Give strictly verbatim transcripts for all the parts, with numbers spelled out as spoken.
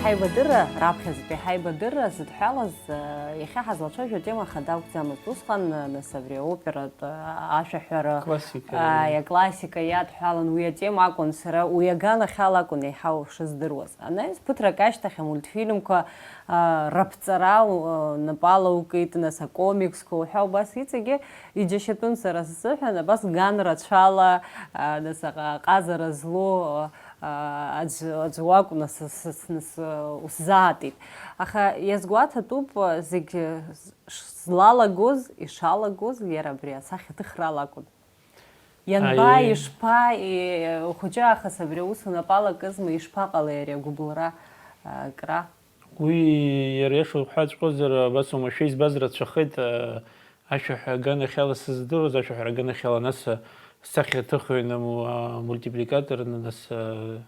Ҳаибадырра, раԥхьаӡатәи ҳаибадырра зыдҳәалаз, э, иахьа ҳазлацәажәо атема хада акәӡамызт. Усҟан, э, нас абри аоператә, э, ашәаҳәара, Классика. Ааи, аклассика иадҳәалан уи атема акәын, сара уи аганахьала акәын еиҳау шыздыруаз. Анаҩс ԥыҭрак ашьҭахь амультфильмқәа, э, раԥҵара, э, напала укит, нас акомиксқәа уҳәа убас иҵегьы иџьашьатәын сара сзыҳәан, абас ган рацәала, э, нас аҟ-, аҟазара злоу, э, аӡә, аӡә уакәны с-, с-, с-, нас, э, усзаатит. Аха иазгәаҭатәуп, э, зегь, э, ш-, злалагоз, ишалагоз, иара абри асахьаҭыхрала акәын. Ианба, Аиеи. Ишԥа, и-, ухәыҷы аахыс абри аус унапала акызма, ишԥаҟалеи ари агәыбылра, э, кра? Уи иара иаша уҳәаҵәҟьозар, абас оумашәа избаз рацәахеит, э, ашәаҳәа аганахьала сыздыруаз, ашәаҳәара аганахьала нас, э, сахьаҭыхҩы, наму, а, мультипликаторны нас, э,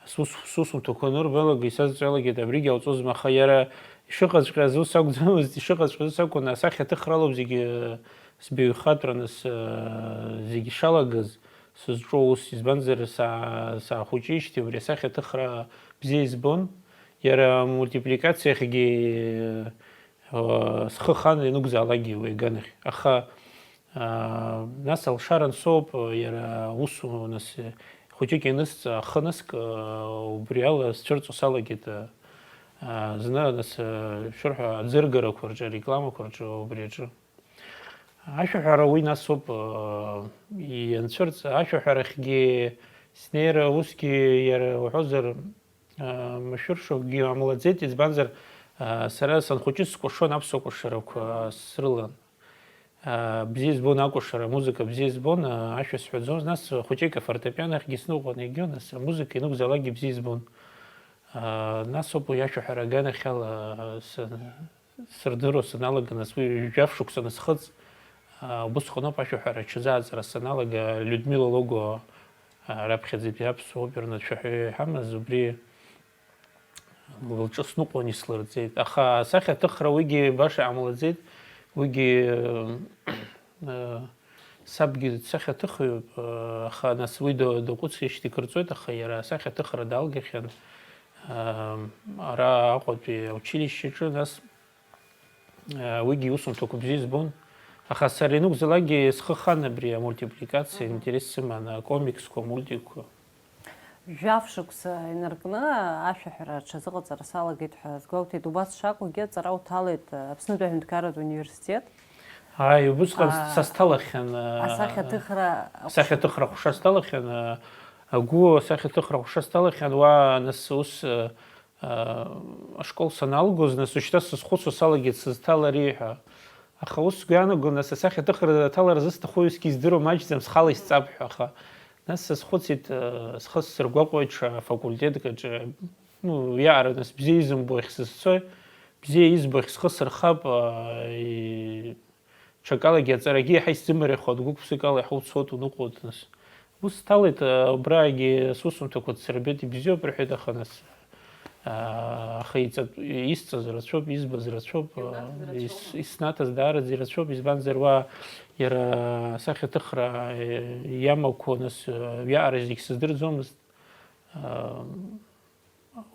сус-, сусумҭақәа анырбалак, исазҵаалагеит, абригь ауҵозма, аха иара ишыҟаҵәҟьаз ус акәӡамызт, ишыҟаҵәҟьаз ус акәын, асахьаҭыхралоуп зегьы, э, сбаҩхатәра нас, э, зегьы шалагаз, сызҿоу ус, избанзар, са-, саахәыҷижьҭеи убри асахьаҭыхра бзиа избон, иара амультипликациахьгьы, э, схы хан ианакәзаалакгьы уи аганахь. Аха, а, нас алшара ансоуп, иара усу, нас, хәыҷык ианысҵа, ахы аныск, а, убри ала сцәырҵуа салагеит, а, а, зны, нас, а, шәырҳәа аӡыргарақәа рҿы, арекламақәа рҿы, убри аҿы. Ашәаҳәара уи насоуп, а, ианцәырҵ, ашәаҳәарахьгьы снеира усгьы иара уҳәозар, а, машәыршақәгьы ҟамлаӡеит, избанзар, а, сара санхәыҷыз скәашон аԥсуа кәашарақәа срылан. А, бзиа избон акәашара, амузыка бзиа избон, а, ашәа сҳәаӡомызт, нас хәыҷык афортепиано ахьгьы сныҟәон, егьиу, нас амузыка ианакәзаалакгьы бзиа избон. А, нас ауп уи ашәаҳәара аганахьала, а, с-, сырдыруа саналага, нас уи жәаф шықәса анысхыҵ, а, убысҟаноуп ашәаҳәара аҽазааӡара саналага, Людмила Логуа, а, раԥхьаӡатәи аԥсуа оперны дшәаҳәаҩы иҳамаз, убри лҿы сныҟәон, ислырҵеит. Аха асахьаҭыхра уигьы баша иҟамлаӡеит, уигьы, э, сабгьы дсахьаҭыхҩуп, э, аха нас уи да-, даҟәыҵижьҭеи кырҵоит, аха иара асахьаҭыхра далгахьан, э, ара Аҟәатәи аучилишьчаҿы, нас Уигьы иусумҭақәа бзиа избон. Аха сара ианакәзаалакгьы схы хан абри амультипликациа, интерес сыман, акомиксқәа, амультикқәа. Жәаф шықәса инаркны ашәаҳәара аҽазыҟаҵара салагеит ҳәа сгәалҭеит. Убас шакәугьы аҵара уҭалеит Аԥснытәи аҳәынҭқарратә университет. Ааи, убысҟан А, са сҭалахьан, а, асахьаҭыхра асахьаҭыхра ҟәша сҭалахьан, а, агәы асахьаҭыхра ҟәша сҭалахьан, уа нас ус, а, ашкол саналгоз, нас уажәшьҭа сазхәыцуа салагеит сызҭалари ҳәа. Аха ус сгәы иаанагон, нас асахьаҭыхра аҭалара зысҭаху аҩсгьы издыруа маҷӡам, схала исҵап ҳәа, аха нас сазхәыцит, схы сзыргәаҟуеит ҽа факультетк аҿы, ну, иаара нас бзиа изымбо ахь сызцои, бзиа избо ахь схы сырхап, и-, Ҽакалагьы аҵарагьы иаҳа исзымариахуан, гәык-ԥсыкала иаҳа уцот, уныҟәот, нас. Ус сҭалеит, а, убраагьы сусумҭақәа дсырбеит, ибзиоуп, рҳәеит, аха, нас, а, аха иҵатә-, исҵаз рацәоуп, избаз рацәоуп, а, ис-, иснаҭаз даараӡа ирацәоуп, избанзар, уа иара асахьаҭыхра, а, иамақәоу, нас, а, иаара зегь сыздырӡомызт. А,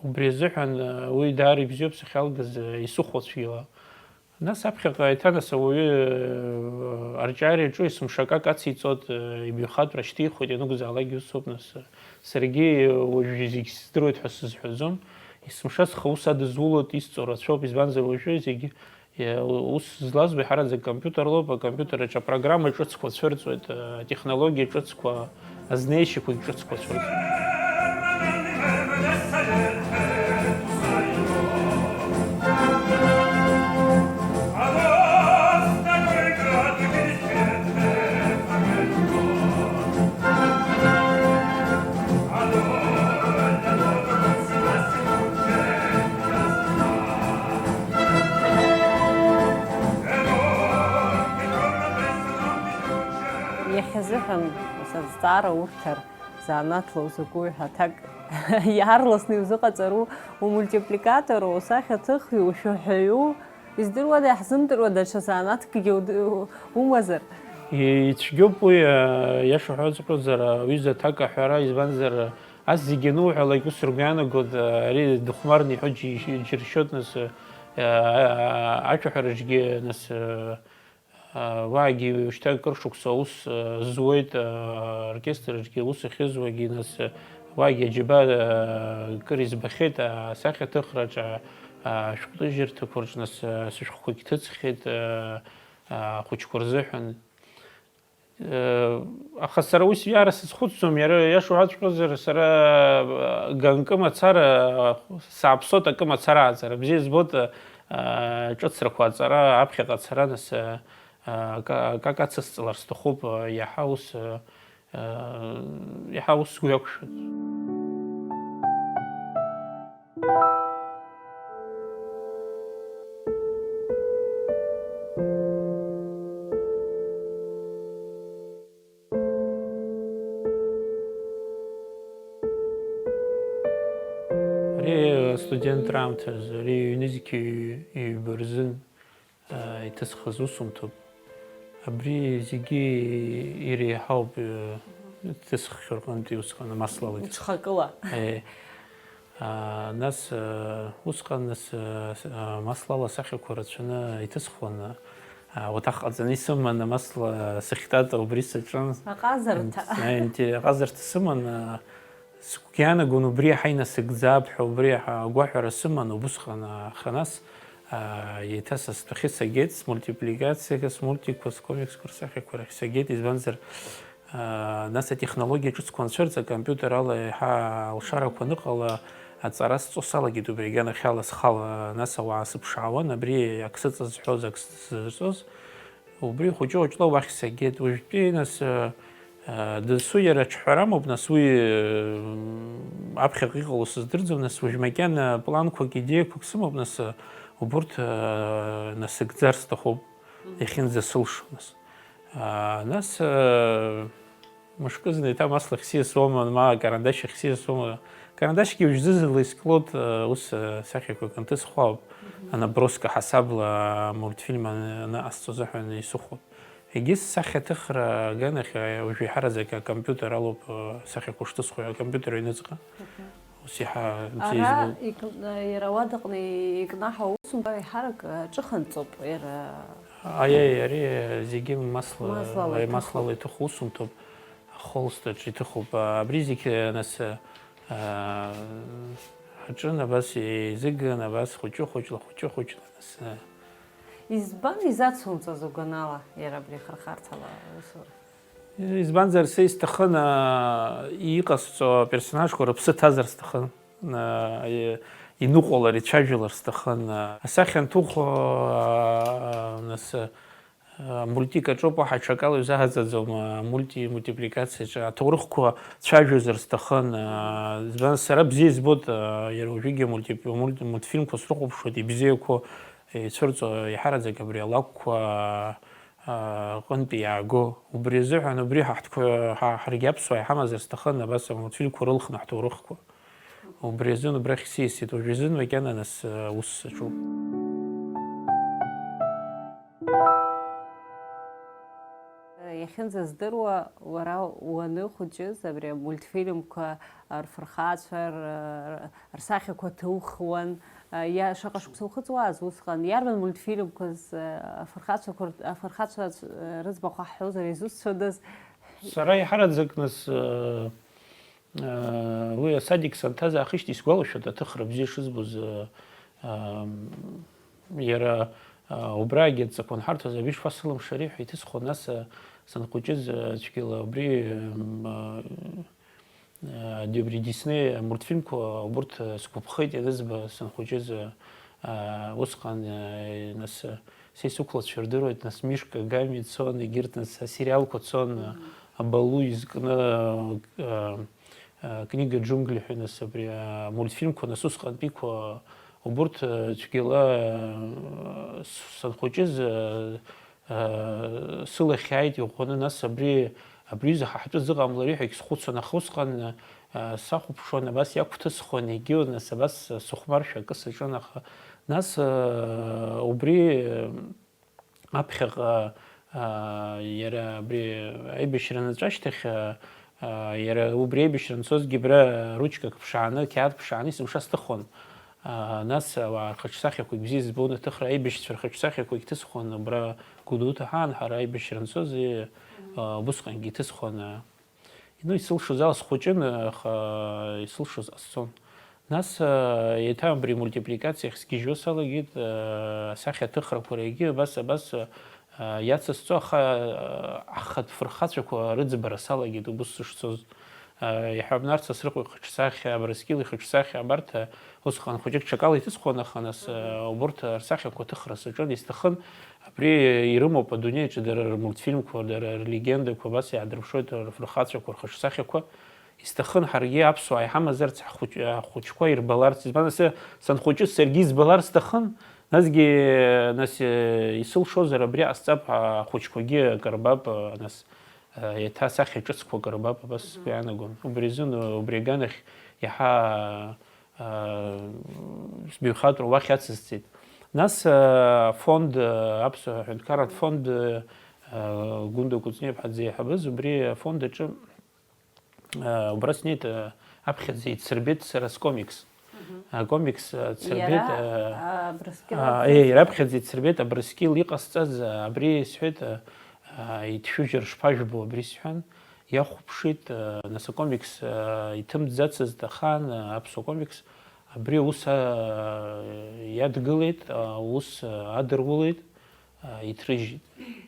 Убри азыҳәан, уи даара ибзиоуп сахьалгаз, исыхәо цәгьала. Нас аԥхьаҟа еиҭанас ауаҩы, арҿиара иаҿу есымша акак ациҵоит, ибаҩхатәра шьҭихуеит, ианакәзаалакгьы усоуп, нас, саргьы уажәы зегь сыздыруеит ҳәа сызҳәаӡом. Есымша схы аус адызулоит, исҵо рацәоуп, избанзар уажәы зегь Иа-, ус злаз уи ҳараӡак компиутерлоуп, акомпиутер аҿы апрограмма ҿыцқәа цәырҵуеит, атехнологиа ҿыцқәа, азнеишьақәагь ҿыцқәа цәырҵуеит. Иахьазыҳәан сазҵаара урҭар, занааҭла узакәу ҳәа аҭак иаарласны иузыҟаҵару, умультипликатору, усахьаҭыхҩу, ушәаҳәаҩу, издыруада, иаҳзымдыруа даҽа занааҭкгьы уд-, умазар? Ицәгьоуп уи, иаша ҳәа ыҟоуп, аҩыза аҭак аҳәара, избанзар, Ас зегьы ануҳәалак, ус ргәы иаанагоит, ари дыхәмарны иҳәо џьи-, џьыршьоит, нас, а, а, ашәаҳәараҿгьы, нас, а, а, уаагьы уажәшьҭа акыр шықәса аус, а, зуеит, а, оркестр аҿгьы аус ахьызуагьы, нас, а, уаагьы аџьабаа, а, кыр избахьеит, а, асахьаҭыхраҿ, а, а, шәҟәыҭыжьырҭақәа рҿы, нас, а, сышәҟәқәагь ҭыҵхьеит, а, а, ахәыҷқәа рзыҳәан. Э, аха сара уи сиара сазхәыцӡом, иара иаша уҳәаҵәҟьозар, сара, э, ганкы мацара, э, сааԥсоит акы мацара аҵара. Бзиа збоит, э, ҿыцрақәа аҵара, аԥхьаҟа ацара, нас, э, э, ка-, акака цысҵалар сҭахуп, э, иаҳа ус, э, э, иаҳа ус сгәы иақәшәоит. Ари астудент раамҭазы, ари ҩнызқьи ҩба рзын, а, иҭысхыз усумҭоуп. Абри зегьы иреиҳауп, э, иҭысххьоу рҟынтәи усҟан амаслала иҭысх-, Уҽхакыла. Э, а, нас, э, усҟан, нас, э, с-, а, маслала асахьақәа рацәаны иҭысхуан, а, уаҭах ҟаҵаны исыман, амасла сахьтата убри саҿын. Аҟазарҭа. Инте-, аҟазарҭа сыман, а, Сгәы иаанагон убри иаҳа инасыгӡап ҳәа, убри иаҳа агәаҳәара сыман убысҟан, аха нас, аа, еиҭа са стәахьы сагеит, смультипликациақәа, смультикқәа, скомиксқәа рсахьақәа рахь сагеит, избанзар, аа, нас атехнологиа ҿыцқәа анцәырҵ, акомпиутер ала иаҳа алшарақәа аныҟала, аҵара сҵо салагеит убри аганахьала схала, нас ауаа сыԥшаауан, абри ак сыҵазҳәоз, ак сзырҵоз. Убри хәыҷы-хәыҷла уахь сагеит. Уажәтәи, нас, э, э, дасу иара аҿҳәара амоуп, нас уи, э, аԥхьаҟа иҟало сыздырӡом, нас уажә макьана планқәак, идеиақәак сымоуп, нас, э, убурҭ, э, насыгӡар сҭахуп, Мгм. Иахьынӡасылшо, нас. А, нас, э, Мышкызны еиҭа маслахь сиасуама, ма акарандашь ахь сиасуама? Акарандашьгьы уажә зны-зынла исклот, э, ус, э, сахьақәак анҭысхуа ауп. Мгм. Анаброска ҳасабла мультфильм ан-, аныҟасҵо азыҳәан исыхәоит. Егьыс сахьаҭыхра аганахь, э, уажә еиҳараӡак акомпиутер алоуп, э, сахьақәа шҭысхуа, акомпиутер аҩныҵҟа. Мгм. Ус иаҳа бзиа Ара избоит. Ик-, иара ауадаҟны икнаҳау аусумҭа еиҳарак, э, ҿыханҵоуп, иара Аиеи, ари зегьы масла, Маслала аи, иҭыхуп. Маслала иҭыху усумҭоуп, ахолстаҿ иҭыхуп. Абри зегь, нас, а, ҳаҿын абас еизыган, абас хәыҷы-хәыҷла, хәыҷы-хәыҷла, нас, а. Избан изацумҵаз угәанала иара абри ахырхарҭала аусура? Избанзар, са исҭахын, а, иҟасҵо аперсонажқәа рыԥсы ҭазар сҭахын. А, и-, иныҟәалар, ицәажәалар сҭахын. А, асахьа анҭыхо, а, нас, а, мультик аҿоуп, уаҳа аҽакала иузаҳаӡаӡом, а, мульти-, мультипликациаҿы аҭоурыхқәа цәажәозар сҭахын. А, избан, сара бзиа избоит, а, иара уажәыгьы мульти-, мульт-, мультфильмқәа срыхәаԥшуеит, ибзиақәоу ицәырҵуа, еиҳараӡак абри алакәқәа, а, ҟынтәи иааго. Убри азыҳәан, убри ҳа ҳтәқәа, ҳа, ҳаргьы аԥсуаа иҳамазар сҭахын, абас амультфильмқәа рылхны ҳҭоурыхқәа. Убри азын убрахь сиасит, уажә азын макьана нас, а, ус саҿуп. Иахьынӡаздыруа, уара уаныхәыҷыз, абри амультфильмқәа рфырхацәа р-, рсахьақәа ҭухуан, иа-, шаҟа шықәса ухыҵуаз усҟан, иарбан мультфильмқәаз, афырхацәақәа р-, афырхацәа рыӡбахә ҳҳәозар изусҭцәадаз? Сара иҳараӡак нас, Уи асадик санҭаз аахижьҭеи исгәалашәоит аҭыхра бзиа шызбоз, ам, иара, а, убраагьы адҵақәа анҳарҭоз, абри шԥасылымшари ҳәа иҭысхуан, нас, а, санхәыҷыз, а, цәгьала убри, ам, а, а, абри Диснеи амультфильмқәа убурҭ, а, сгәаԥхеит ианызба санхәыҷыз, а, а, усҟан, а, нас, а, Са исықәлацәа рдыруеит, нас, Мишка Гами цон, егьырҭ, нас, асериалқәа цон, Мгм. Абалу изкны, э, э, Книга джунглей ҳәа, нас, абри, э, амультфильмқәа, нас, усҟантәиқәа, убурҭ, э, цәгьала, э, с-, санхәыҷыз, э, э, сылахь иааит иӷәӷәаны, нас, абри, абри аҩыза ҳа ҳтәы зыҟамлари ҳәагь схәыцуан, аха усҟан, э, сахәаԥшуан, абас иақәҭысхуан, егьиу, нас, абас сыхәмаршәа акы саҿын, аха, нас, э, убри, э, аԥхьаҟа, аа, иара абри аибашьра анҵәа ашьҭахь, аа, Иара убри аибашьра анцозгьы абра ручкак ԥшааны, қьаад ԥшааны есымша сҭыхон. Нас ауаа рхаҿсахьақәагь бзиа избон, аҭыхра аибашьцәа рхаҿсахьақәагь ҭысхон, абра Гәдоуҭа ҳаан ҳара аибашьра анцоз, убысҟангьы иҭысхон. Ну, исылшоз ала схәыҷын, аха исылшоз ҟасҵон. Нас еиҭа абри мультипликациахь сгьежьуа салагеит, асахьа аҭыхрақәа регьы абас, абас иацысҵо, аха ахатә фырхацәақәа рыӡбара салагеит убыс сышцоз. Иаҳҳәап, Нарҭ Сасрыҟәа ихаҿсахьа, Абрыскьыл ихаҿсахьа, абарҭ усҟан хәыҷык ҽакала иҭысхон, аха нас убурҭ рсахьақәа аҭыхра саҿын, исҭахын абри ирымоуп адунеи аҿы дара рмультфильмқәа, дара рлегендақәа, абас иаадырԥшуеит рфырхацәақәа, рхаҿсахьақәа. Исҭахын ҳаргьы аԥсуаа иҳамазарц, ҳхәыҷ-, ҳхәыҷқәа ирбаларц. Избан, асы, санхәыҷыз саргьы избалар сҭахын, насгьы, нас, э, исылшозар абри ҟасҵап, ахәыҷқәагьы акы рбап, э, нас, э, еиҭа асахьа ҿыцқәа акы рбап, абас сгәы иаанагон. Убри азын, э, убри аганахь иаҳа, э, сбаҩхатәра уахь ацысҵеит. Нас, э, афонд, э, аԥсуа ҳәынҭқарратә фонд, э, э, Гәында Кәыҵниаԥҳа дзеиҳабыз, убри афонд аҿы Э, убра снеит, э, аԥхьаӡа ицырбеит сара скомикс. Мгм. Акомикс, э, цырбеит, Иара, э, а, Абрыскьыл а, акәзар? Э, иара аԥхьаӡа ицырбеит Абрыскьыл иҟасҵаз, э, абри сҳәеит, э, э, иҭшәыжьыр шԥажәбо абри сҳәан, иахәаԥшит, э, нас акомикс, э, иҭымҵӡацызт ахаан, э, аԥсуа комикс, абри аус, э, иадгылеит, аус, э, адырулеит. А, иҭрыжьит.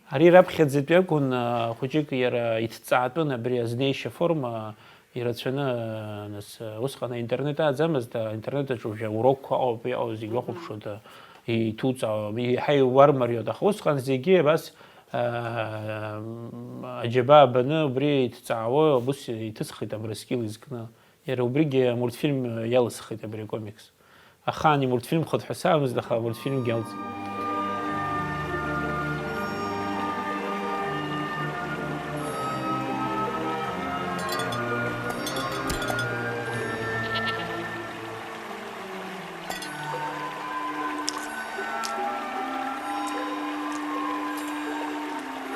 Ари раԥхьаӡатәи акәын, а, хәыҷык иара иҭҵаатәын абри азнеишьа форма, ирацәаны, а, нас, а, усҟан аинтернет ааӡамызт, аинтернет аҿы уажәы аурокқәа ыҟоуп, иҟоу зегь Мгм. Уахәаԥшуа, иҭуҵаауа, еиҳа иуармариоит, аха усҟан зегьы абас, а, аџьабаа баны убри иҭҵаауа, абус иҭысхит Абрыскьыл изкны. Иара убригьы амультфильм иалысхит абри акомикс. Ахаан имультфильмхоит ҳәа саамызт, аха амультфильмгьы алҵит.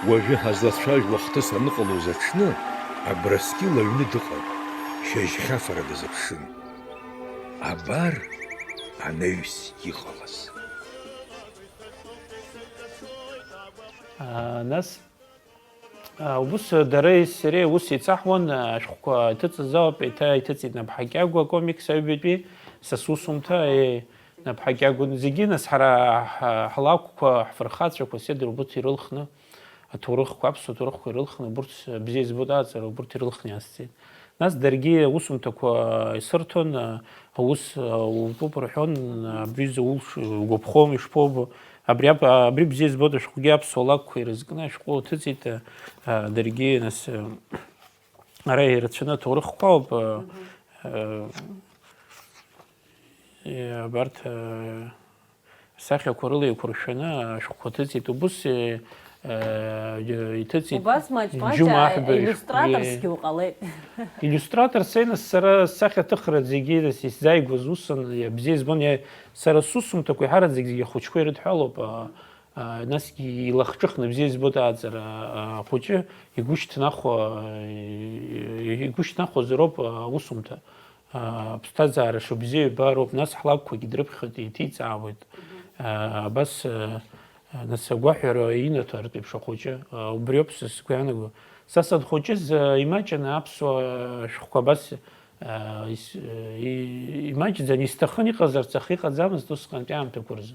Уажәы ҳазлацәажәо ахҭыс аныҟалоз аҽны, Абрыскьыл аҩны дыҟан, шьыжьхьафара дазыԥшын. Абар анаҩс иҟалаз. А, нас, а, убыс дареи сареи ус еицаҳуан, а, ашәҟәқәа иҭыҵыз ауп, еиҭа иҭыҵит Наԥҳа Кьагәа акомикс аҩбатәи, са сусумҭа, е, Наԥҳа Кьагәа, зегьы, нас, ҳара ҳ-, ҳлакәқәа, ҳфырхацәақәа, седр убырҭ ирылхны, аҭоурыхқәа, аԥсуа ҭоурыхқәа ирылхны, убырҭ, бзиа избоит аҵара, убырҭ ирылхны иасҵеит. Нас даргьы аусумҭақәа исырҭон, аус утәуп рҳәон, абри зауш угәаԥхом, ишԥоубо, абри ап-, абри бзиа збоит, ашәҟәгьы аԥсуа лакәқәа ирызкны ашәҟәы уҭыҵит, даргьы, нас, ара ирацәаны аҭоурыхқәа ауп, Мгм. Абарҭ, Асахьақәа рыла еиқәыршәаны ашәҟәқәа ҭыҵит, убыс, э, э, иҭыҵит Убас маҷ-маҷ Џьума а-, Аҳәба ишәҟәгьы. Иллюстраторсгьы уҟалеит. Иллиустратор сеины сара сахьаҭыхра зегьы исзааигәаз усын, иа-, бзиа избон, иа-, сара сусумҭақәа иҳараӡак зегьы ахәыҷқәа ирыдҳәалоуп, а, а, насгьы илахҿыхны бзиа избоит аҵара, а, ахәыҷы игәышьҭнахуа, а, и-, игәышьҭнахуазароуп аусумҭа. Аԥсҭазаара шыбзиа ибароуп, нас ҳлакәқәагьы дрыԥхьоит, еиҭеиҵаауеит. Мгм. Абас, нас агәаҳәара инаҭартә еиԥш ахәыҷы, убриоуп са сгәы иаанаго. Са санхәыҷыз, имаҷын аԥсуа шәҟәқәа абас, ис-, и-, имаҷӡан, исҭахын иҟазарц, аха иҟаӡамызт усҟантәи аамҭақәа рзы.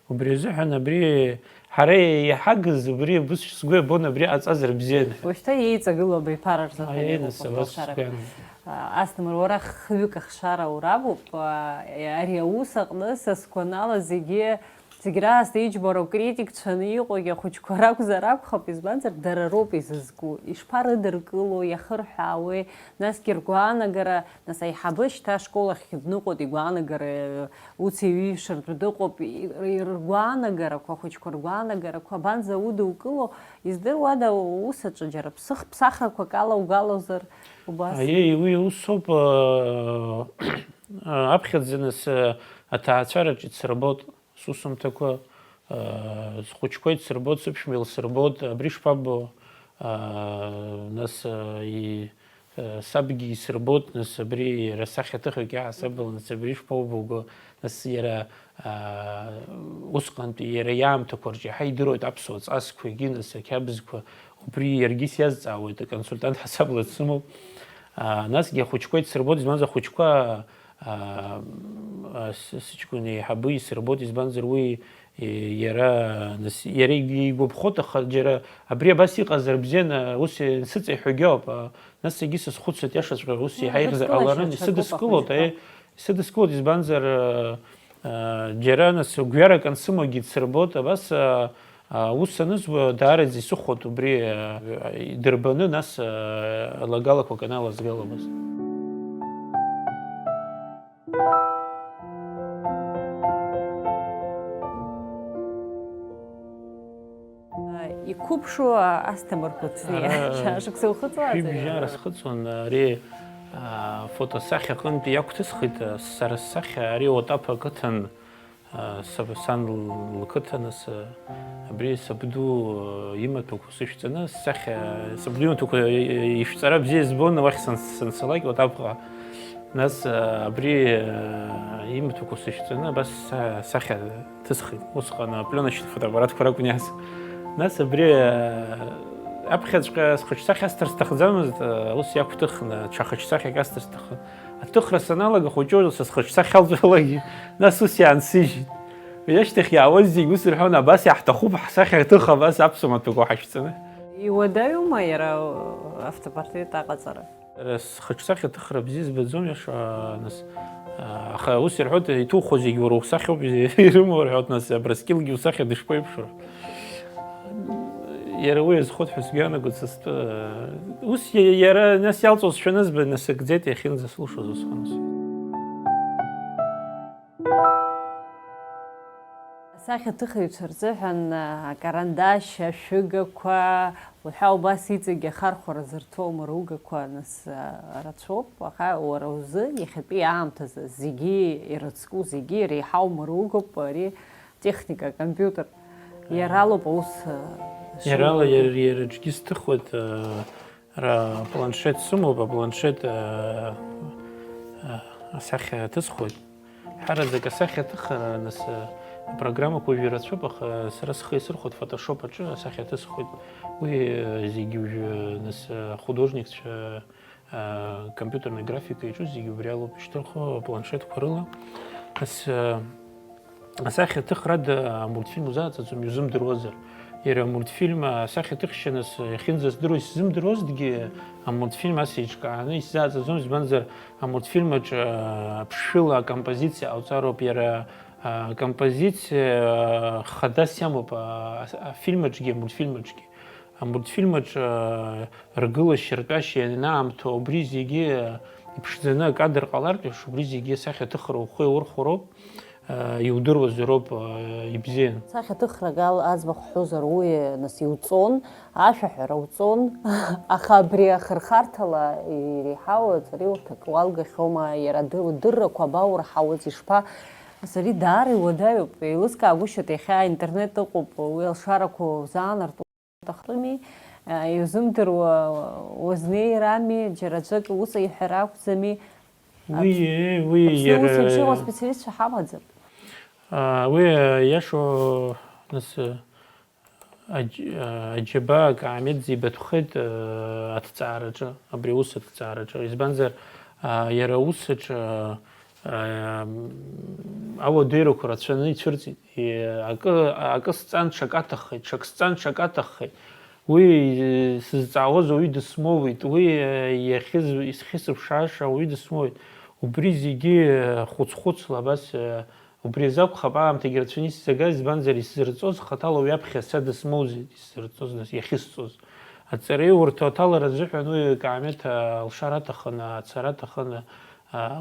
Убри азыҳәан абри ҳара иҳагыз, убри убыс сгәы иабон, абри ҟаҵазар бзиан ҳәа. Уажәшьҭа иеиҵагылоу абиԥара рзыҳәан Аиеи, иҟоуп нас, абас абалшарақәа. Сгәы иаанагон. Астмыр, уара хҩык ахшара урабуп, ари аус аҟны са сгәанала зегьы, зегь раасҭа иџьбароу критикцәаны иҟоугьы ахәыҷқәа ракәзар акәхап, избанзар, дара роуп изызку. Ишԥарыдыркыло, иахырҳәаауеи, насгьы ргәаанагара, нас аиҳабы шьҭа ашкол ахьгьы дныҟәоит, игәаанагара Уци ҩышәыртә дыҟоуп, и-, р-, ргәаанагарақәа, ахәыҷқәа ргәаанагарақәа абанӡа удукыло, издыруада, ус аҿы џьара ԥсых-, ԥсахрақәак ала угалозар убас? Аиеи, уи усоуп, аа, аԥхьаӡа нас, аа, аҭаацәараҿ ицырбот, сусумҭақәа, аа, схәыҷқәа ицырбот, сыԥшәма илсырбот, абри шԥаббо, аа, нас, аа, и-, Сабгьы исырбоит, нас, абри иара сахьаҭыхҩык иаҳасабала, нас, абри шԥоубылго, нас, иара, аа, усҟантәи иара иаамҭақәа рҿы иаҳа идыруеит аԥсуа ҵасқәагьы, нас, ақьабзқәа, убри иаргьы сиазҵаауеит, аконсультант ҳасабла дсымоуп. Аа, насгьы ахәыҷқәа идсырбоит, избанзар, ахәыҷқәа, аа, а, с-, сыҷкәын еиҳабы исырбоит, избанзар, уи, е, иара, нас, иара игәаԥхоит, аха џьара абри абас иҟазар бзиан, а, ус ансыҵаиҳәогьы ауп, а, нас егьи сазхәыцуеит, иашаҵәҟьа, ус Ну, еиҳа ихьзар дыскылашьа ҟаларын, ҽа исыдыскылоит, гәаҟ-, аи, исыдыскылоит, избанзар, а, а, џьара, нас, гәҩарак ансымогьы дсырбоит, абас, а, а, ус анызба, даараӡа исыхәоит убри, а, идырбаны, нас, а, алагалақәак аналазгалабаз. Иқәыԥшу Асҭамыр Кәыҵниа. Ара шықәса ухыҵуазар? Шәибжьара схыҵуан, ари, а, фотосахьа аҟынтәи иақәҭысхит, а, сара ссахьа, ари Отаԥ ақыҭан, а, саб-, сан лқыҭан, ас, а, абри сабду, а, имаҭәақәа сышәҵаны, ссахьа, сабду имаҭәақәа, а, ишәҵара бзиа избон, уахь сан-, санцалак, Отаԥҟа. Нас, а, абри, а, имаҭәақәа сышәҵаны, абас са-, сахьа ҭысхит. Усҟан апленочный фотоаппаратқәа ракәын иааз. Нас абри, а, аԥхьаҵәҟьа схаҿсахьа асҭар сҭахӡамызт, а, ус иақәҭыхны, ҽа хаҿсахьак асҭар сҭахын. Аҭыхра саналага, хәыҷы са схаҿсахьа алҵәалакгьы, нас ус иаансыжьит. Уи ашьҭахь иаауаз зегь ус рҳәон, абас иаҳҭахуп ҳсахьа аҭых, абас аԥсуа маҭәақәа ҳашәҵаны. Иуадаҩума иара автопортрет аҟаҵара? Сара схаҿсахьа аҭыхра бзиа збаӡом, иаша, нас, а, аха ус ирҳәоит, иҭухо зегь уара усахьоуп ирымоу рҳәоит, нас, Абрыскьылгьы усахьа дышԥеиԥшу? Иара уи азхоит ҳәа сгәы иаанагоит, са стәы, ус иа-, иара нас иалҵуазшәа анызба, насыгӡеит, иахьынӡасылшоз усҟан ус. Асахьаҭыхыҩцәа рзыҳәан, а, акарандашь, ашәыгақәа, уҳәа убас иҵегь ахархәара зырҭо амаругақәа, нас, а, рацәоуп, аха уара узы иахьатәи аамҭазы зегьы ирыцку, зегьы иреиҳау маругоуп ари техника, акомпиутер. Иаралоуп аус, а, Иарала шыруа. Иара, иара аҿгьы сҭыхуеит, а, Ара апланшет сымоуп, апланшет, а, а, асахьа аҭысхуеит. Ҳараӡак асахьа аҭыхра, нас, а, апрограммақәа уажәы ирацәоуп, аха сара схы исырхәоит Photoshop аҿы асахьа аҭысхуеит. Уи, а, зегьы уажәы, нас, а, ахудожникцәа, а, компьютерный графика иаҿу зегьы убри алоуп ишьҭырхуа апланшетқәа рыла. Нас, а, Асахьаҭыхрада амультфильм узааҵаӡом, иузымдыруазар. Иара амультфильм асахьаҭыхшьа нас иахьынӡаздыруа исзымдыруазҭгьы, амультфильм ас еиҿкааны исзааҵаӡом, избанзар, амультфильм аҿы, а, ԥшшәыла акомпозициа ҟауҵароуп, иара, а, акомпозициа, а, хадас иамоуп, а, а, афильм аҿгьы, амультфильм аҿгьы. Амультфильм аҿы, а, ргылашьа, ртәашьа ианаамҭоу убри зегьы, а, иԥшӡаны акадр ҟалартә еиԥш, убри зегьы асахьаҭыхра ухы иаурхәароуп. Иудыруазароуп ибзиан. Сахьаҭыхрак ал-, аӡбахә ҳҳәозар, уи, нас, иуҵон, ашәаҳәара уҵон, аха абри ахырхарҭала иреиҳау аҵареи урҭ акы уалгахьоума, иара ды-, удыррақәа абаурҳауаз, ишԥа-, нас, ари даара иуадаҩуп, еилыскаагәышьоит, иахьа аинтернет ыҟоуп, уи алшарақәа узаанарту. Уҭахыми, а, иузымдыруа уазнеир ами, џьара аӡәык ус иҳәар акәӡами? Уи, Аԥс-, уи Аԥсны иара ус еиԥш иҟоу специалистцәа ҳамаӡам. А, уи, а, иашоу, нас, а, аџь-, а, аџьабаа акаамеҭ зибатәхеит, а, аҭҵаараҿы, абри аус аҭҵаараҿы. Избанзар, а, иара аус аҿы, а, а, ауадаҩрақәа рацәаны ицәырҵит. Е, акы, акы сҵан, ҽак аҭаххеит, ҽак сҵан, ҽак аҭаххеит. Уи, э, сызҵаауаз ауаҩы дысмоуит, уи, э, иахьыз-, исхьысыԥшааша ауаҩы дысмоуит. Убри зегьы, э, хәыц-хәыцла абас, э, убри азы акәхап аамҭагьы рацәаны исзагаз, избанзар, исзырҵоз хаҭала уи аԥхьа са дысмоузеит, исзырҵоз, нас, иахьысҵоз. Аҵареи урҭ аҭалара азыҳәан уи акаамеҭ, э, алшара аҭахын, ацара аҭахын,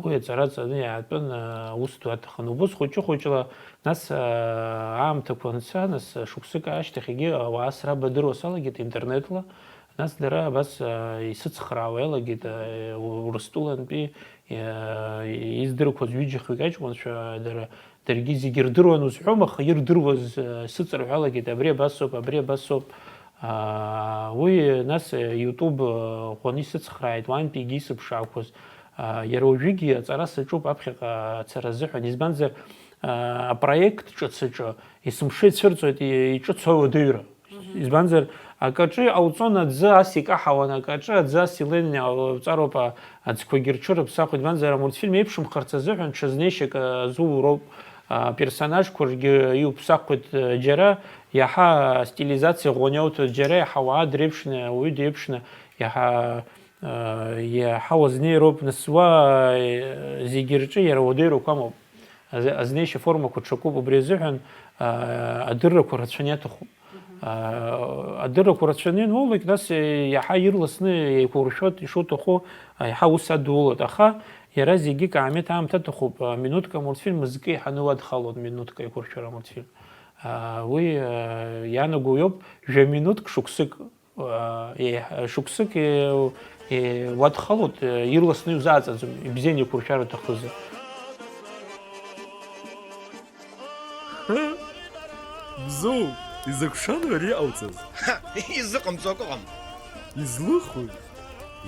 уи аҵара ҵаны иаатәын, аус ду аҭахын. Убыс хәыҷы-хәыҷла, нас, аамҭақәа анца, нас, шықәсык ашьҭахьгьы ауаа срабадыруа салагеит интернетла, нас дара абас исыцхраауа иалагеит, Урыстәылантәи издырқәоз ҩыџьа-хҩык аҷкәынцәа, дара, даргьы зегьы рдыруан узҳәом, аха ирдыруаз сыҵарҳәалагеит, абри абасоуп, абри абасоуп, Уи нас YouTube ӷәӷәаны исыцхрааит, уантәигьы исыԥшаақәоз. Иара уажәыгьы аҵара саҿуп аԥхьаҟа ацара азыҳәан, избанзар, апроект ҿыц аҿы есымша ицәырҵуеит иҿыцу ауадаҩра. Избанзар, акаҿы иҟауҵон аӡы ас икаҳауан, акаҿы аӡы ас илеины иҟауҵароуп, аӡқәагьы рҽырыԥсахуеит, избанзар, амультфильм еиԥшымхарц азыҳәан ҽазнеишьак азууроуп, аперсонажқәа ргьы иуԥсахуеит, џьара иаҳа астилизациа ӷәӷәаны иауҭоит, џьара иаҳа ауаа дреиԥшны, ауаҩы деиԥшны, иаҳа, иаҳа уазнеироуп, нас уа, зегьы рҿы иара уадаҩрақәа амоуп. Аз-, азнеишьа формақәа ҽакуп, убри азыҳәан, аа, адыррақәа рацәаны иаҭахуп. Мгм. Аа, адыррақәа рацәаны иануоулак, нас, е, иаҳа ирласны еиқәуршәоит, ишуҭаху, аиҳа аус адулоит. Аха иара зегьы каамеҭ аамҭа аҭахуп. А, минуҭк амультфильм зкы еиҳаны уадхалоит, минуҭк аиқәыршәара амультфильм. Аа, уи, а, иаанаго иоуп, жәа минуҭк, шықәсык. Еиҳа-, шықәсык, е, е, уадхалоит, е, ирласны иузааҵаӡом, ибзианы иқәуршәар уҭахызар. Бзоу, изакә шану ари иҟауҵаз? Ха, изыҟамҵо акы ыҟам. Излыхуи?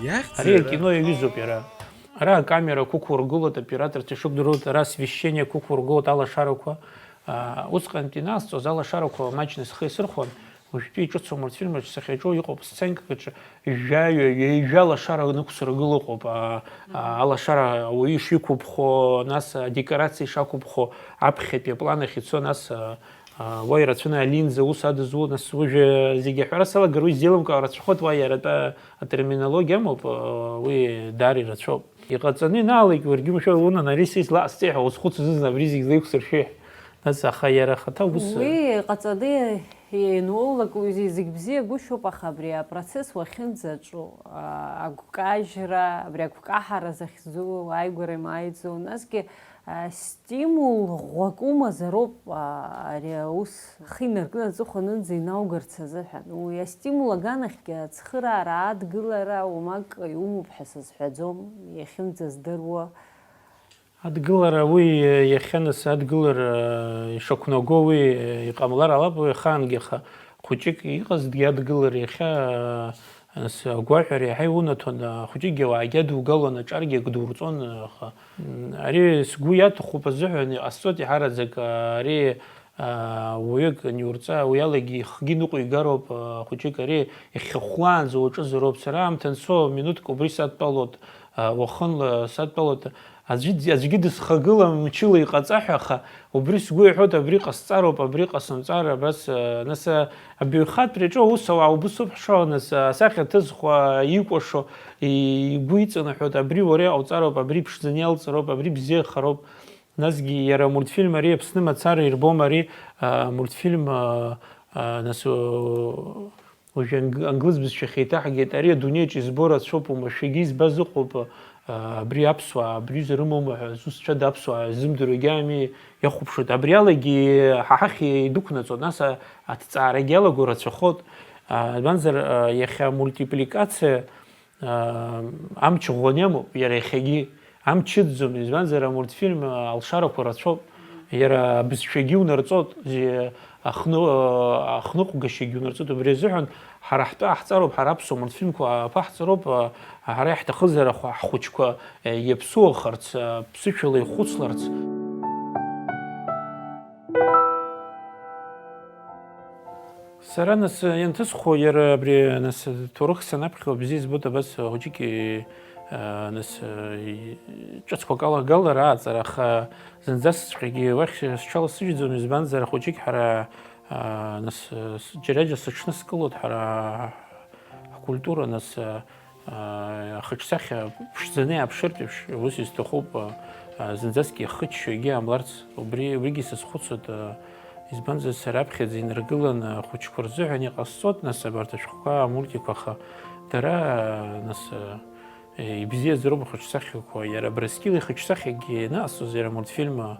Иахьӡи? Ари иара акино иаҩызоуп иара. Ара акамера ықәықәургылоит, аоператорцәа ишықәдыруеит, ара освещение ықәықәургылоит, алашарақәа. Аа, усҟантәи инаасҵоз алашарақәа маҷны схы исырхәон. Уажәтәи иҿыцу амультфильмаҿ сахьаҿу иҟоуп сценкак аҿы жәаҩа, ҩажәа лашара нықәсыргыл ыҟоуп, а, а, алашара ауаҩы ишиқәыԥхо, нас адекорациа ишақәыԥхо, аԥхьатәи аплан ахь ицо, нас, а, а, уа ирацәаны алинза ус адызу, нас уажәы зегьы аҳәара салагар, уи зеилымкаауа рацәахоит, уа иара атәа атерминологиа амоуп, а, уи даара ирацәоуп. Иҟаҵаны ианаалак, уаргьы умшәан, унан, ари са излаҟасҵеи ҳәа узхәыцуазыз абри зегь злеиқәсыршәеи ҳәа. Нас аха иара ахаҭа ус. Уи иҟаҵаны иануоулак, уи зегь бзиагәышьоуп, аха абри апроцесс уахьынӡаҿу, а, агәкажьра, абри агәкаҳара захьӡу, ааигәара имааиӡоу, насгьы, а, стимул ӷәӷәак умазароуп, а, ари аус ахы инаркны аҵыхәанынӡа инаугарц азыҳәан. Уи астимул аганахьгьы ацхыраара, адгылара уамак иумоуп ҳәа сазҳәаӡом, иахьынӡаздыруа. Адгылара уи иахьа нас адгылара ишақәнаго уи иҟамлар алап, уи ахаангьы аха хәыҷык иҟазҭгьы адгылара иахьа нас агәаҳәара иаҳа иунаҭон, хәыҷыкгьы ауаагьы адугалон, аҿаргьы ак дурҵон, аха, м, ари сгәы иаҭахуп азыҳәан иҟасҵоит иаҳараӡак, ари Аа, уаҩык аниурҵа, уи алагьы ихгьы ныҟәигароуп, аа, хәыҷык ари иахьхьыхәлаанӡа уаҿызароуп. Сара аамҭа анцо, минуҭк убри садтәалоит, аа, уахынла садтәалоит. Аӡәы, аӡәгьы дысхагылам мчыла иҟаҵа ҳәа, аха убри сгәы иҳәоит, абри ҟасҵароуп, абри ҟасымҵар, абас, аа, нас, аа, абаҩхатәраҿы аус ауаа убыс ауп ҳшыҟоу, нас, аа, асахьа ҭызхуа, икәашо, и-, игәы иҵанаҳәоит, абри уара иҟауҵароуп, абри ԥшӡаны иалҵроуп, абри бзиахароуп. Насгьы иара амультфильм ари Аԥсны мацара ирбом, ари, а, мультфильм, а, а, нас, о, уажәы анг-, англыз бызшәахь еиҭаҳгеит, ари адунеиаҿ избо рацәоуп, уамашәагьы избаз ыҟоуп, а, абри аԥсуаа, абри ҩыза рымоума ҳәа зусҭцәада аԥсуаа ззымдыруагьы ами, иахәаԥшуеит. Абри алагьы ҳа ҳахь идәықәнаҵоит, нас, а, аҭҵаарагьы иалаго рацәахоит. А, избанзар, а, иахьа амультипликациа Аа, амч ӷәӷәаны иамоуп иара иахьагьы. Амч ыӡӡом, избанзар, амультфильм, аа, алшарақәа рацәоуп. Иара абызшәагьы унарҵоит, зи-, ахны-, аа, ахныҟәгашьагьы унарҵоит. Убри азыҳәан ҳара ҳтәы ҟаҳҵароуп, ҳара аԥсуа мультфильмқәа аԥаҳҵароуп, аа, ҳара иаҳҭахызар ахә-, ҳхәыҷқәа, е, иаԥсуахарц, аа, ԥсышәала ихәыцларц. Сара нас ианҭысхуа, иара абри нас ҭоурых санаԥхьо бзиа избоит, абас хәыҷык, а, нас, и-, ҿыцқәак алагалара, ааҵара, аха зынӡасҵәҟьагьы уахь сҽаласыжьӡом, избанзар хәыҷык ҳара, а, нас, с-, џьара-џьара сыҽныскылоит ҳара ҳкультура, нас, а, Ахаҿсахьа ԥшӡаны иааԥшыртә еиԥш, ус исҭахуп, зынӡаскгьы ихыччо егьи аамларц, убри, убригьы сазхәыцуеит, избанзар, сара аԥхьаӡа инаргыланы ахәыҷқәа рзыҳәан иҟасҵоит, нас, абарҭ ашәҟәқәа, амультикқәа, аха дара, нас, ибзиаӡароуп ахаҿсахьақәа, иара Абрыскьыл ихаҿсахьагьы ианыҟасҵоз иара амультфильм,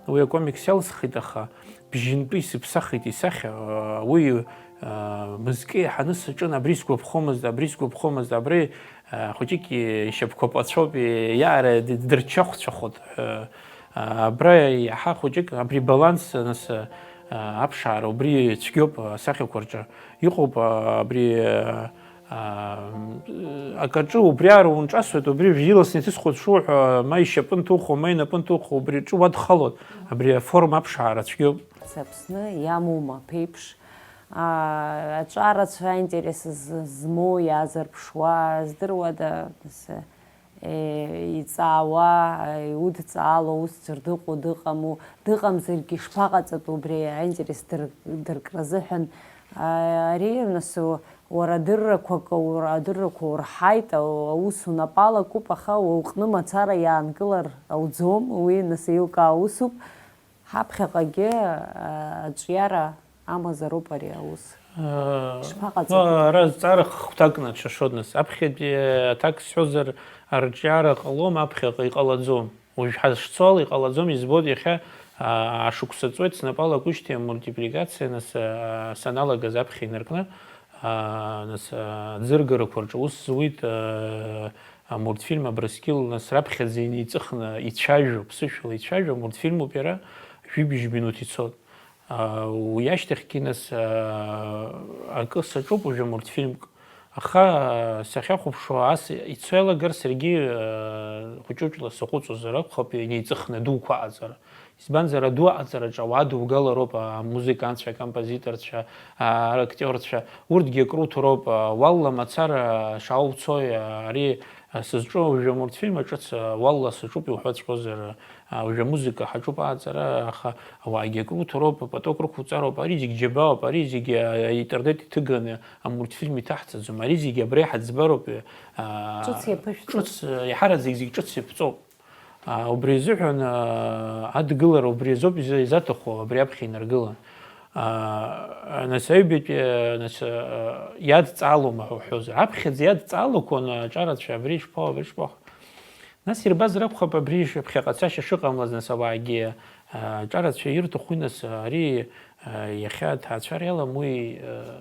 уи акомикс иалсхит, аха бжьынтәы исыԥсахит исахьа, уи, мызкы еиҳаны саҿын, абри сгәаԥхомызт, абри сгәаԥхомызт, абри, хәыҷык ишьапқәа ԥацәоуп, иаара дырчахәцәахоит ҳәа, абра иаҳа хәыҷык абри баланс, нас, Аԥшаара убри цәгьоуп асахьақәа рҿы. Иҟоуп, а, абри, а, а, акаҿы убри ара унҿасуеит, убри жәиласны иҭысхуеит шуҳәа, ма ишьапы нҭухуа, ма инапы нҭухуа, убри аҿы уадхалоит. Абри аформа аԥшаара цәгьоуп. Аԥсны иамоума аԥеиԥш, а, аҿарацәа аинтерес з-, змоу иаазырԥшуа, здыруада, нас, Е, иҵаауа, е, иудҵаало ус ӡәыр дыҟоу дыҟаму, дыҟамзаргьы ишԥаҟаҵатәу убри аинтерес дыр-, дыркра азыҳәан? А, ари, нас, уара адыррақәа ка-, ура-, адыррақәа урҳаит, а, аус унапала акуп, аха уа уҟны мацара иаанкылар ауӡом, уи, нас, еилкаау усуп. Ҳаԥхьаҟагьы, а, аҿиара амазароуп ари аус. Э, Ишԥаҟаҵатәу? Ара зҵаара хәҭакны дшашоит нас. Аԥхьатәи аҭак сҳәозар, арҿиара ҟалом, аԥхьаҟа иҟалаӡом. Уажә ҳазшцо ала иҟалаӡом, избоит иахьа, а, ашықәса ҵуеит, снапала акушьҭи амультипликациа, нас, а, саналагаз аԥхьа инаркны, а, нас, а, аӡыргарақәа рҿы аус зуит, а, амультфильм Абрыскьыл, нас раԥхьаӡа инеиҵыхны ицәажәо, ԥсышәала ицәажәо амультфильмуп иара, жәибжь минуҭ ицоит. А, уи ашьҭахьгьы, нас, а, акы саҿуп уажәы мультфильмк, аха, а, сахьахәаԥшуа ас ицо иалагар, саргьы, а, хәыҷ-хәыҷла саҟәыҵуазар акәхап, инеиҵыхны адуқәа аҟаҵара. Избанзар, аду аҟаҵараҿы ауаа дуугалароуп, амузыкантцәа, акомпозиторцәа, а, актиорцәа, урҭгьы акруҭароуп, а, уалла мацара шаауцои, а, ари, а, сызҿу уажәы амультфильм аҿыц, а, уалла саҿуп иуҳәаҵәҟьозар, а, уажәы амузыка ҳаҿуп аҟаҵара, аха ауаагьы акруҭароуп, апоток рықәуҵароуп, ари зегь џьабаауп, ари зегь, а, аинтернет иҭыганы амультфильм иҭаҳҵаӡом, ари зегь абра иҳаӡбароуп, а, Ҿыц иаԥышәҵоит. Ҿыц, а, иаҳараӡак зегь ҿыц иаԥҵоуп. А, убри азыҳәан, а, адгылара убри азоуп иза-, изаҭаху, абри аԥхьа инаргылан. А, нас аҩбатәи, а, нас, а, иадҵаалома ҳәа уҳәозар, аԥхьаӡа иадҵаалақәон аҿарацәа абри ишԥа-, абри ишԥа-, нас ирбазар акәхап абри ишаԥхьаҟа цашьа шыҟамлаз, нас ауаагьы, а, аҿарацәа ирҭахуи, нас ари, а, иахьа аҭаацәара иалам уи, а,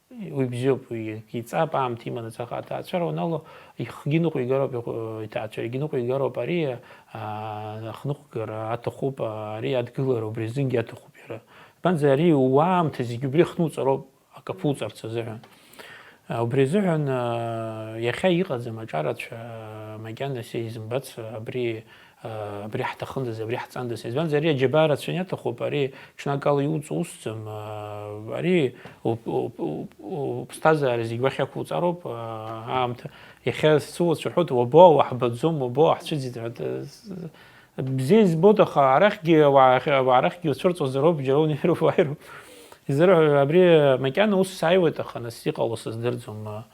Уи бзиоуп, уи иҵап аамҭа иманы ҵаҟа аҭаацәара уаналоу, ихгьы ныҟәигароуп, ихәы-, иҭаацәарагьы ныҟәигароуп, ари, аа, ахныҟәгара аҭахуп, ари адгылара убри азынгьы аҭахуп иара. Избанзар, ари ууаамҭа зегьы убри ахнуҵароуп, акы аԥуҵарц азыҳәан. А, убри азыҳәан, а, иахьа иҟаӡам аҿарацәа, а, макьана са изымбац, абри, абри ҳҭахындаз, абри ҳҵандаз. Избанзар, ари аџьабаа рацәаны иаҭахуп, ари ҽнакала иуҵ-, усӡам, ари уп-, уп-, уп-, уԥсҭазаара зегь уахь иақәуҵароуп, аамҭа. Иахьа сцәуацәа ҳәоит, уабо, уаҳбаӡом, уабо, уаҳцәыӡит ҳәа. Бзиа избоит, аха арахьгьы, ауаа, ауаа арахьгьы уцәырҵуазароуп, џьара унеироуп, уааироуп. Изырҳәо, абри макьана ус сааиуеит, аха нас иҟало сыздырӡом.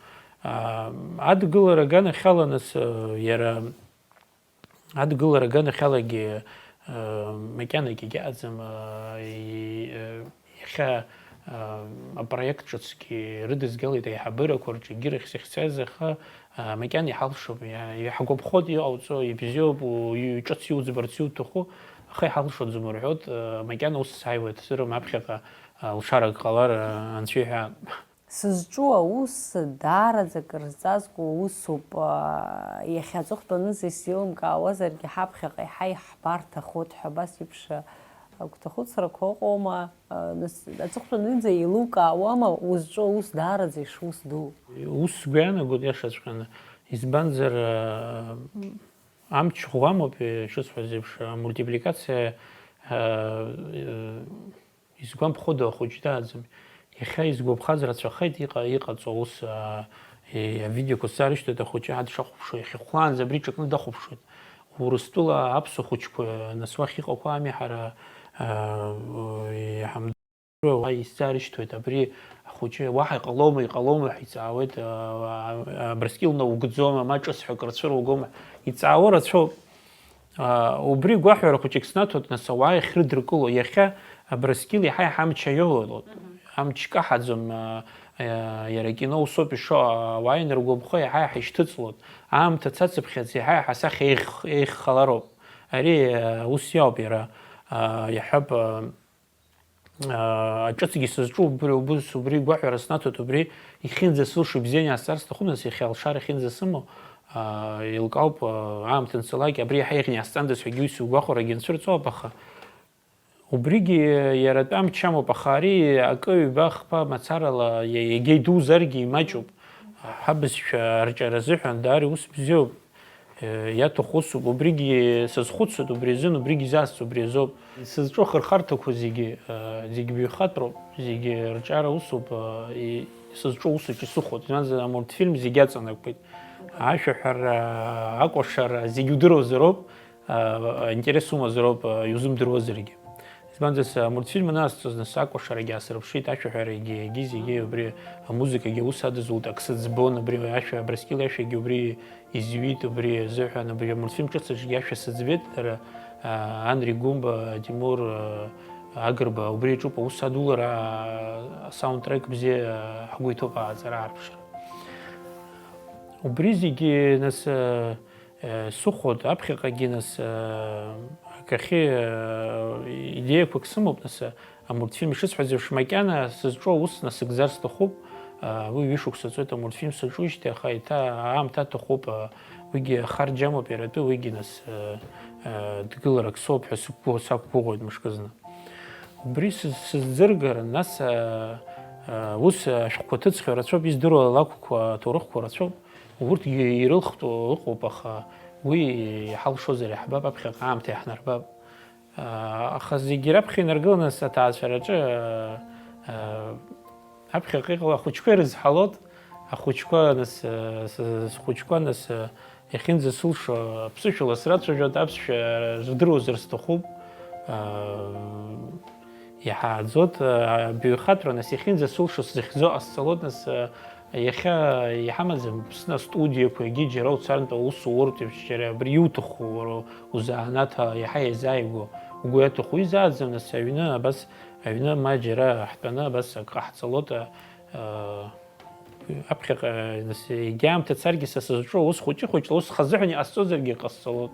Адгылара аганахьала нас, иара Адгылара аганахьалагьы, э, макьанагьы егьаҟаӡам, э, и-, э, иахьа, э, апроект ҿыцгьы рыдызгалеит аиҳабырақәа рҿы егьирахь захьцаз, аха, э, макьана иҳалшом, иа-, иаҳгәаԥхоит иҟауҵо, ибзиоуп, у-, и-, ҿыц иуӡбарц иуҭаху, аха иҳалшаӡом рҳәоит, э, макьана ус сааиуеит, сырым аԥхьаҟа, э, лшарак ҟалар, э, анцәа иҳәа. Сызҿу аус даараӡа акыр зҵазкуа усуп. Иахьа аҵыхәтәанынӡа исзеилымкаауазаргьы, ҳаԥхьаҟа еиҳа иаҳбар ҭахоит ҳәа абас еиԥш агәҭахәыцрақәа ыҟоума? Нас аҵыхәтәанынӡа еилукаауама узҿу аус даараӡа ишус ду? Ус сгәы иаанагоит, иашаҵәҟьаны. Избанзар, амч ӷәӷәамоуп, ишысҳәаз еиԥш, амультипликациа, Изгәамԥходу ахәыҷы дааӡам. Иахьа изгәаԥхаз рацәахеит иҟа-, иҟаҵо аус, аа, е-, авидеоқәа сзаарышьҭуеит, ахәыҷы ад шахәаԥшуа, иахьахәлаанӡа абри ҿакны дахәаԥшуеит. Урыстәыла аԥсуа хәыҷқәа, нас уахь иҟақәоу ами ҳара, аа, иҳамдыруа, уа исзаарышьҭуеит, абри ахәыҷы уаҳа иҟалома, иҟалома ҳәа иҵаауеит, аа, аа, Абрыскьыл наугӡома, ма ҿыц ҳәа акыр цәыругома, иҵаауа рацәоуп. Аа, убри гәаҳәара хәыҷык снаҭоит, нас, ауаа иахьрыдыркыло. Иахьа Абрыскьыл иаҳа-иаҳа амч аиоулоит. Мгм. Амч каҳаӡом, аа, аа, иара акино усоуп ишо, ауаа инаргәаԥхо иаҳа-иаҳа ишьҭыҵлоит. Аамҭа цацыԥхьаӡа иаҳа-иаҳа асахьа еиӷь-, еиӷьхалароуп. Ари, аа, ус иауп иара, аа, иаҳҳәап, аа, аа, аҿыцгьы сызҿу убри, убыс, убри гәаҳәара снаҭоит, убри ихьынӡасылшо ибзианы иаасҵар сҭахуп, нас иахьа алшара ахьынӡасымоу, аа, еилкаауп, аа, аамҭа анцалак, абри иаҳа еиӷьны иаасҵандаз ҳәагьы уи сыгәахәарагьы анцәырҵуап, аха Убригьы иара атәы амч амоуп, аха ари акы ҩба хԥа мацарала иа-, иагьа идузаргьы имаҷуп. Ҳабызшәа арҿиара азыҳәан даара иус бзиоуп. Э, иаҭаху усуп, убригьы сазхәыцуеит, убри азын, убригьы изасҵо убри азоуп. Сызҿу ахырхарҭақәа зегьы, э, зегь баҩхатәроуп, зегьы рҿиара усуп, э, и-, сызҿу усаҿ исыхәоит, избанзар, амультфильм зегь аҵанакуеит. Ашәаҳәара, акәашара, зегь удыруазароуп, э, аинтерес умазароуп, э, иузымдыруазаргьы. Избанзар, са амультфильм аназҵоз, нас акәашарагьы аасырԥшит, ашәаҳәарагьы, егьи зегьы убри, амузыкагьы аус адызулт, ак сыӡбон, убри ашәа, Абрыскьыл иашәагьы убри изҩит, убри азыҳәан, убри амультфильм ҿыц аҿгьы ашәа сыӡбеит, дара, а, Анри Гәымба, Тимур, а, Агрба, убри иаҿуп аус адулара, а, асаундтрек бзиа, а, ҳгәы иҭоуп ааҵара аарԥшра. Убри зегьы, нас, а, Э, сыхәоит, аԥхьаҟагьы, нас, э, акахьы, э, идеиақәак сымоуп, нас, э, амультфильм ишысҳәаз еиԥш, макьана сызҿу аус насыгӡар сҭахуп. Э, уи ҩышықәса ҵуеит амультфильм саҿуижьҭеи, аха еиҭа аамҭа аҭахуп, э, уигьы ахарџь амоуп иара атәы, уигьы, нас, э, э, дгыларак соуп ҳәа сықәгәы-, сақәгәыӷуеит мышкызны. Убри сыз-, сызӡыргар, нас, э, э, ус ашәҟәқәа ҭыҵхьоу рацәоуп, издыруа алакәқәа, аҭоурыхқәа рацәоуп. Урҭгьы ирылхтәу ыҟоуп, аха уи иҳалшозар иаҳбап, аԥхьаҟа аамҭа иаҳнарбап. Аха зегьы раԥхьа инаргыланы саҭаацәараҿы, аԥхьаҟа иҟало ахәыҷқәа ирызҳалоит, ахәыҷқәа, нас, схәыҷқәа, нас, иахьынӡасылшо аԥсышәала срацәажәоит, аԥсшәа рдыруазар сҭахуп. Иаҳааӡоит, абаҩхатәра, нас, иахьынӡасылшо сзыхьӡо ҟасҵалоит, нас, иахьа иҳамаӡам Аԥсны астудиақәа, егьи џьара уцарантә аус ууртә еиԥш, џьара абри иуҭаху уара узанааҭ иаҳа иазааигәоу угәы иаҭаху изааӡам, нас, аҩны абас, аҩны ма џьара ҳтәаны абас ак ҟаҳҵалоит, а, аԥхьаҟа, нас, егьа аамҭа царгьы са сызҿу аус хәыҷы-хәыҷла ус хазыҳәан иҟасҵозаргьы ҟасҵалоит.